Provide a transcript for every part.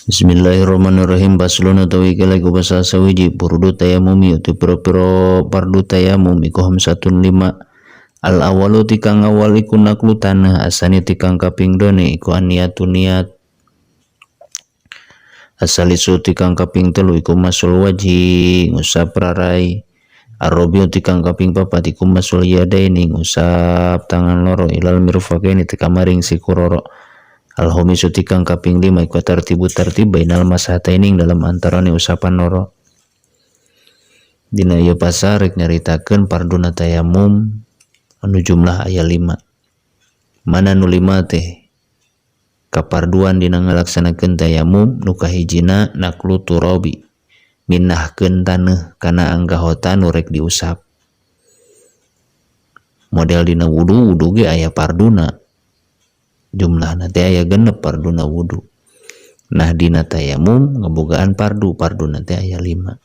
Bismillahirrahmanirrahim. Faslun utawi iki lagi pasal sawiji. Furudut tayamumi uti pira-pira fardu tayamum iku khamsatun lima. Al awalu tikang awal iku naklu tanah. Asani tikang kaping done iku aniyatu niat. Asalisu tikang kaping telu iku masul wajhi ngusap rarai. Arrobiu tikang kaping papat iku masul yadaini ngusap tangan loro ilal mirfaqaini teka maring siku roro. Al-khamisu tikang kaping lima iku tartibu tartib bainal masahataini dalam antarane usapan loro. Dina ieu pasal rek nyaritakeun farduna tayamum anu jumlah aya 5. Mana nu 5 teh kaparduan dina ngalaksanakeun tayamum. Nu kahijina naklu turabi, mindahkeun taneuh kana anggahota nu rek diusap. Model dina wudu, wudu ge aya farduna, jumlahna teh aya 6 farduna wudu. Nah, dina tayamum ngabogaan fardu, farduna teh aya 5.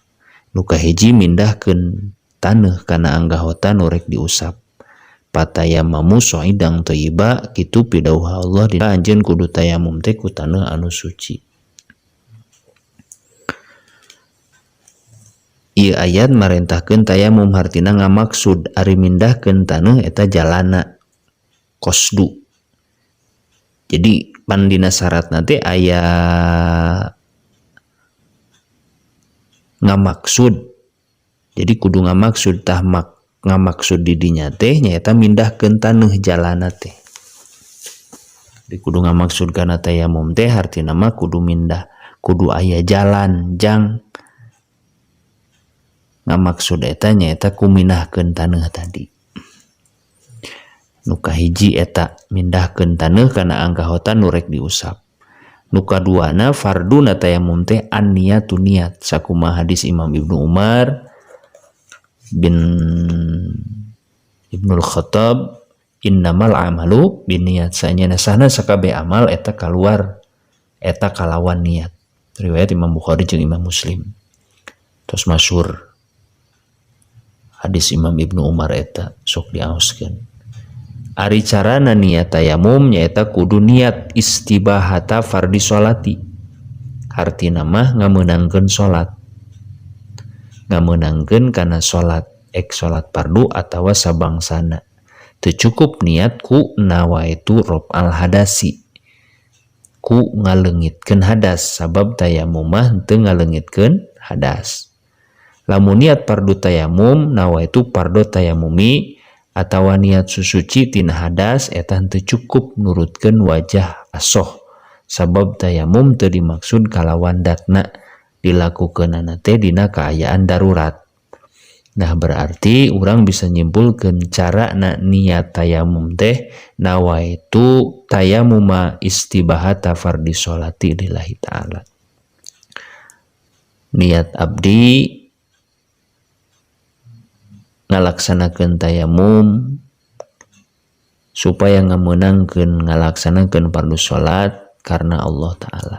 Nu kahiji mindahkeun taneuh kana anggahota nu rek diusap. Fatayamamu sha'idan thayyiba, kitu pidawuh Allah dina anjeun kudu tayamum teh ku taneuh anu suci. Ieu ayat marentahkeun tayamum, hartina ngamaksud ari mindahkeun taneuh eta jalana qasdu. Jadi pan dina syaratna teh aya ngamaksud. Jadi kudu ngamaksud tah ngamaksud di dinya teh nyaeta mindahkeun taneuh jalana teh. Di kudu ngamaksud kana tayamum teh hartina mah kudu mindah, kudu aya jalan jang ngamaksud eta nyaeta ku mindahkeun taneuh tadi. Nu kahiji eta mindahkeun taneuh kana anggahota nu rek diusap. Nu kaduana farduna tayamum teh an-niyatu niat, sakumaha hadis Imam Ibnu Umar bin Ibnul Khattab, innamal amalu binniyat, sanyana sahna sakabeh amal eta kaluar eta kalawan niat. Riwayat Imam Bukhari jeung Imam Muslim. Terus masyhur hadis Imam Ibnu Umar eta sok diaoskeun. Ari carana niat tayamum nyaeta kudu niat istibahata fardi sholati. Hartina mah ngameunangkeun salat. Ngameunangkeun kana salat, ek salat fardu atawa sabangsana. Teu cukup niat ku nawaitu raf'al hadasi, ku ngaleungitkeun hadas, sabab tayamum mah teu ngaleungitkeun hadas. Lamun niat fardu tayamum nawaitu fardu tayamumi atawa niat susuci tina hadas eta henteu cukup nurutkeun wajah asoh, sabab tayamum teu dimaksud kalawan datna, dilakukeunana teh dina kaayaan darurat. Nah, berarti urang bisa nyimpulkeun cara na niat tayamum teh nawaitu tayamuma istibahata fardi sholati lillahi ta'ala. Niat abdi ngalaksanakeun tayamum supaya ngameunangkeun ngalaksanakeun fardu salat karena Allah Ta'ala.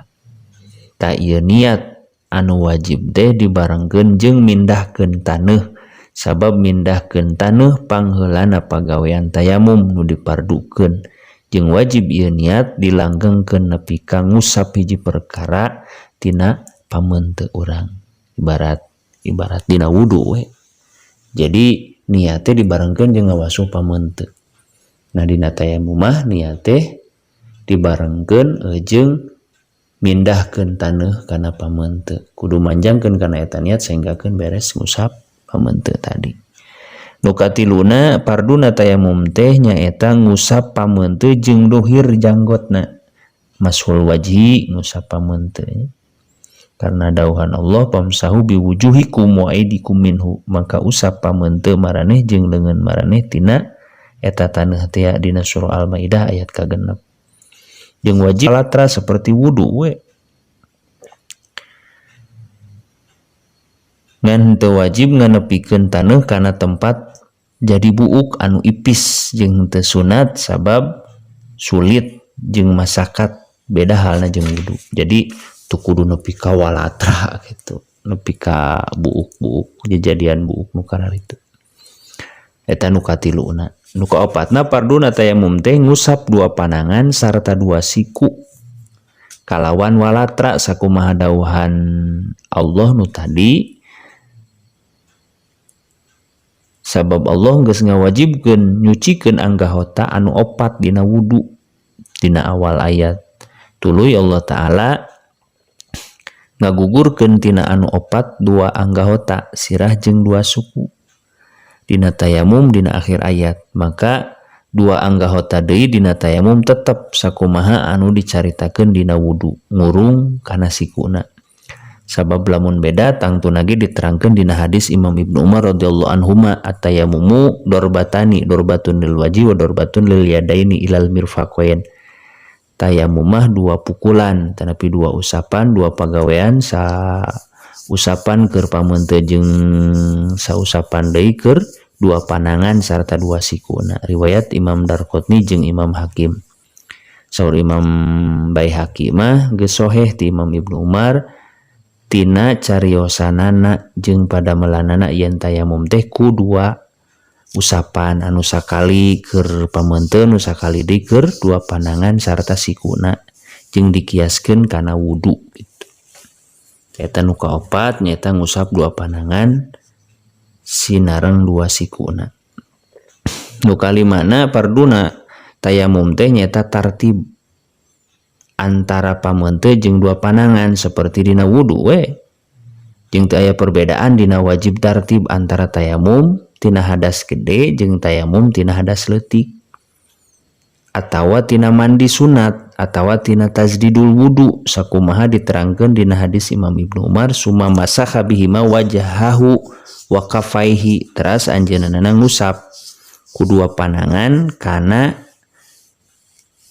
Ta ieu niat anu wajib teh dibarengkeun jeung mindahkeun taneuh, sabab mindahkeun taneuh pangheulana pagawean tayamum nu dipardukeun, jeung wajib ieu niat dilanggengkeun nepi ka ngusap hiji perkara tina pameunteuk urang, ibarat ibarat dina wudu we. Jadi niatnya dibarengkeun jeung ngawasuh pameunteuk. Nah, dina tayamum mah niat teh dibarengkeun jeung mindahkeun taneuh kana pameunteuk. Kudu manjangkeun kana eta niat sehinggakeun beres ngusap pameunteuk tadi. Nu katiluna farduna tayamum teh nyaeta ngusap pameunteuk jeung dohir janggotna. Mashul wajhi ngusap pameunteuk. Karena dawuhan Allah pamsahu biwujuhikum wa aidikum minhu, maka usap pameunteuk maraneh jeung leungeun maraneh tina eta taneuh teh dina surah Al-Maidah ayat ka-6. Jeung wajib latra seperti wudu we. Ngan teu wajib nganepikeun taneuh kana tempat jadi buuk anu ipis jeung teu sunat sabab sulit jeung masakat, beda halna jeung wudu. Jadi teu kudu nepi ka walatra gitu, nepi ka buuk-buuk jejadian buuk nu kararitu. Eta nu katiluna. Nu kaopatna farduna tayamum teh ngusap dua panangan sarta dua siku. Kalawan walatra sakumaha dawuhan Allah nu tadi, sabab Allah geus ngawajibkeun nyucikeun anggahota anu opat dina wudu dina awal ayat. Tuluy Allah Ta'ala ngagugurkeun tina anu opat dua anggahota, sirah jeung dua suku, dina tayamum dina akhir ayat. Maka dua anggahota deui dina tayamum tetep sakumaha anu dicaritakeun dina wudu, ngurung kana sikuna. Sabab lamun beda tangtuna ge diterangkeun dina hadis Imam Ibnu Umar radhiyallahu anhuma, at-tayammumu dorbatani, dorbatun lil wajhi wa dorbatun lil yadaini ilal mirfaqain. Tayamum mah dua pukulan, tetapi dua usapan, dua pagawean, sa usapan keur pameuteu jeung sausapan deui keur dua panangan sarta dua sikuna. Riwayat Imam Darqutni jeung Imam Hakim. Saur Imam Baihaqi mah geus soheh ti Imam Ibnu Umar tina cariosanana jeung padamelanana yen tayamum teh ku dua usapan, anu sakali keur pameuteu, nu sakali deui keur dua panangan sarta sikuna, jeung dikiaskeun kana wudu gitu. Eta nu kaopat nyaeta ngusap dua panangan sinareng dua sikuna. Nu kalimana parduna tayamum teh nyaeta tartib antara pameuteu jeung dua panangan seperti dina wudu we. Jeung teu aya perbedaan dina wajib tartib antara tayamum tina hadas gede jeung tayamum tina hadas leutik, atawa tina mandi sunat, atawa tina tajdidul wudu sakumaha diterangkeun dina hadis Imam Ibnu Umar, summa masaha bihima wajhahu wa kafaihi, teras anjeunna ngusap ku dua panangan kana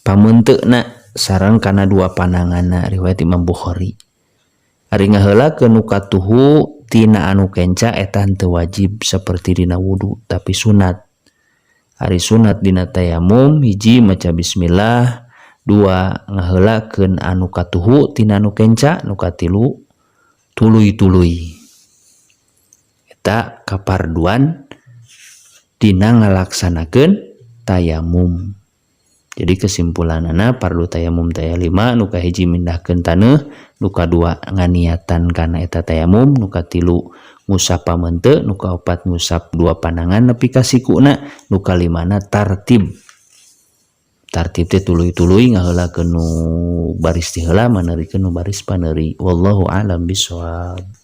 pameunteuna sareng kana dua pananganna. Riwayat Imam Bukhari. Ari ngaheulakeun nu katuhu tina anu kenca eta henteu wajib seperti dina wudu, tapi sunat. Ari sunat dina tayamum, hiji maca bismillah, dua ngaheulakeun anu katuhu tina anu kenca, nu katilu tuluy-tuluy. Eta kaparduan dina ngalaksanakeun tayamum. Jadi kesimpulanana pardu tayamum teh lima: nu kahiji mindahkeun taneuh, nu kadua nganiatan kana eta tayamum, nu katilu ngusap pameuteu, nu kaopat ngusap dua panangan nepi ka sikuna, nu kalimana tartib. Tartib teh tuluy-tuluy ngaheulakeun nu baris ti heula maneurikeun nu baris paneuri. Wallahu a'lam bishawab.